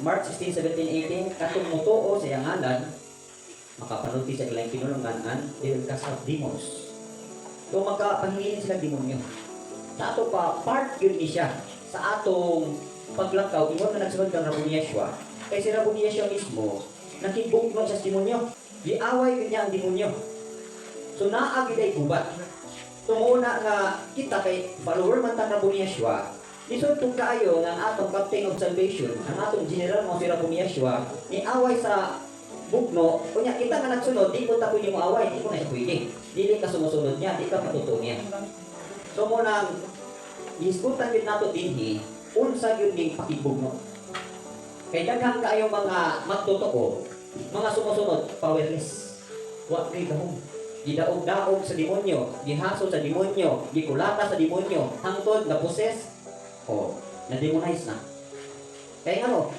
Mark 16, 17, 18, katong mutuo sa iyang ngalan, makapanulti sa ilang pinulungan and they will cast out demons. So magkapahingilin sila demonyo. Sa ato pa, part yun ni siya sa atong paglakaw, ingon nga nagsunod kang Rabuni Yeshua. Kay si Rabuni Yeshua mismo, nakigbugno siya sa demonyo. Giaway gyud niya ang demonyo. So naa gyud ay gubat. Tunguna nga kita kay follower man ta Rabuni Yeshua, lisod kung kaayo nga ang atong captain of salvation, ang atong general mo si Rabuni Yeshua, ni away sa bugno, unya kita nga nagsunod, di ko ta pwede mo away, di ko na siya pwede. Dili ka sumusunod niya, di ka patuto niya. So mo nang gihisgutan gyud nato dinhi unsa gyud ning pakigbugno. Kay daghan kaayong mga magtotoo, mga sumusunod, powerless. Wa kay gahom. Gidaog-daog sa demonyo, gihasol sa demonyo, gikulata sa demonyo, hangtod na possess o na demonize na. Kaya nga no,